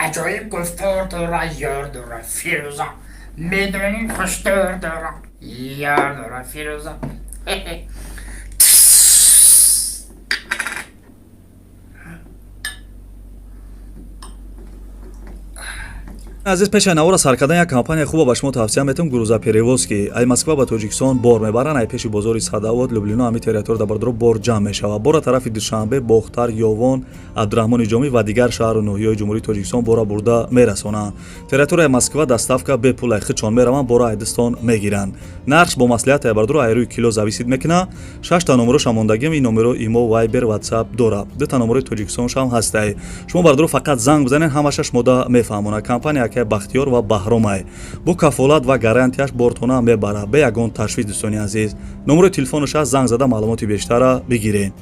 Аҷоиб гуфтор дора, ёр дора Фирӯза. Медонем, хуштор дора, ёр дора Фирӯза. Азиз, пешаи навора сар кардан як компания хуба ба шумо тавсия метавам: грузоперевозки. Ай Москва ба Тоҷикистон бор мебаранд. Ай пеши бозори Садовод, Люблино, ҳами территория да, бардоро, бор ҷамъ мешавад. Бора тарафи Душанбе, Бохтар, Ёвон, Абдураҳмони Ҷомӣ ва дигар шаҳру ноҳияҳои Ҷумҳурии Тоҷикистон бора бурда мерасонанд. Территорияи Москва доставка бепул, ай хичон мераванд, бора айдистон мегиранд. Нархш бо маслиҳат, ай бардоро, ай рӯи кило зависит мекунад. Шашта номероша мондагим. Ин номеро имо, Вайбер, Ватсап дорад. Дута номерои Тоҷикистоншам ҳастай. Шумо, бардоро, фақат занг бизанед, ҳамаша шумода мефаҳмонад. Компания акай Бахтиёр ва Баҳромай бо кафолат ва гарантияш бортона мебарад, бе ягон ташвиш. Дӯстони азиз, номерои телефонаш аст, занг зада маълумоти бештара бигиред.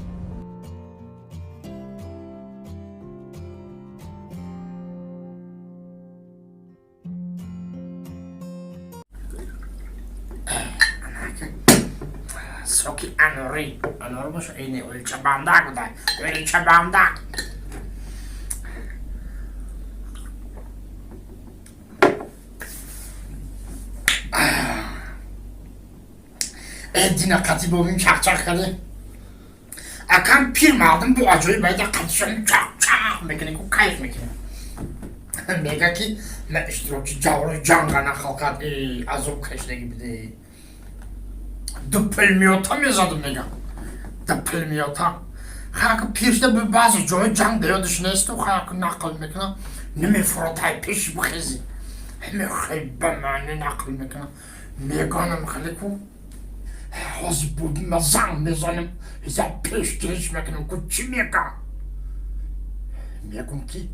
Соки анорӣ, анор боша, ини ӯлчабандак буда, ӯлчабандак. Дина қати бобим чақчақ карде. Акам пир мардум бу аҷоиб байда қатишон чақчақ мекунем ку, кайф мекунем. Мега ки ма иштирокчи ҷавро ҷанга нақл кард, азоб кашидаги буде. Ду пулмиёта мезадум, мега, ду пулмиёта. Хака пир шуда, баъзе ҷои ҷанг да ёдаш несту. Хака нақл мекунам, намефуротай пеш бихези. Ҳаме ба маъни нақл мекунам, меганам хеле ку. Ҳозир буди ма занг мезанем, ҳиза пешгириш мекунем ку, чӣ мегам. Мегум ки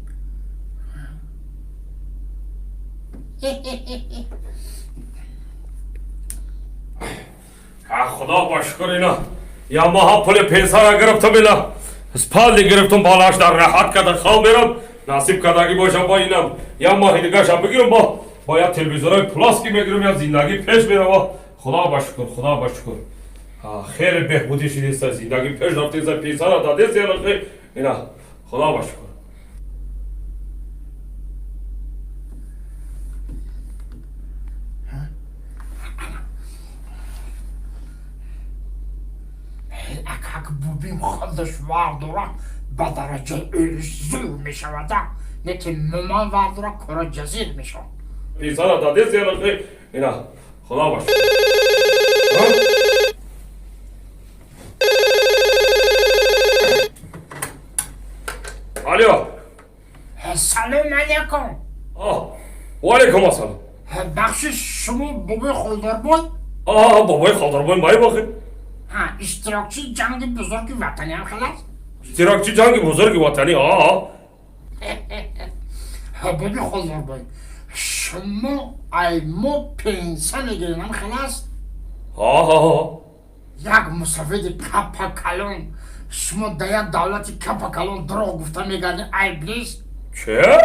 Худо ба шукр, ина я маҳа пули пенсара гирифтам, ина спални гирифтам, балаш дар раҳат карда хав мерам. Насиб кардагӣ бошам, ба инам я моҳи дигаашам бигирам, бо я телевизорҳои плоский мегирам, я зиндагӣ пеш мерава. Худо ба шукр, худо ба шукр, хеле беҳбудӣ шидиста, зиндагӣ пеш рафтеса, пенсара дадест, ина худо ба шукр. Акак бубим худаш вар дора, ба дараҷаи ӯлиш зур мешавада, не ки муман вар дора, кора ҷазир мешавад. Пенсара дадест, ина худо ба шукр. Алло. Салом алейкум. Валейкум ассалом. Бахшиш, шумо бобои Холдорбой? Бобои Холдорбой май бохи. Иштирокчии ҷанги бузурги ватаниам хеласт? Иштирокчи ҷанги бузурги ватанӣ, а. Боби Холдорбой, шумо ай мо пенсия мегиренам хеласт? Як мусофиди капа калон, шумо дар як давлати капа калон дурӯғ гуфта мегардӣ, айб нест? Че?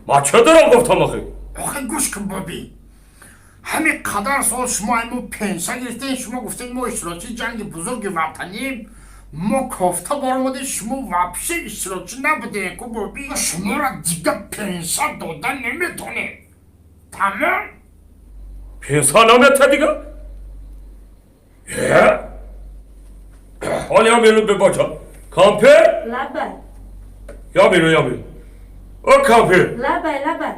Ма чӣ дурӯғ гуфтам охи? Охи, гӯш кун, боби. Ҳамин қадар сол шумо ай мо пенсия гирифтем, шумо гуфтем, мо иштирокчии ҷанги бузурги ватанем. Мо кофта баромадем, шумо вообще иштирокчӣ набудем ку, боби. Шуморо дига пенсия дода наметонем, тамом. Пенсия намета дига? Е, ҳол я мелу бебача кампир. Лабай. Я мелу, я мелу, о кампир. Лабай, лабай.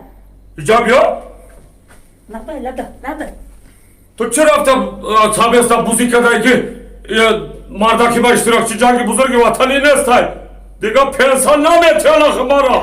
Иҷа бия. Лабай, лабай, лабай. Ту чӣ рафта сабеста бузӣ кадай ки мардаки ба иштирокчи ҷанги бузурги ватанӣ нестай, дига пенсия наметиҳан ахи мара.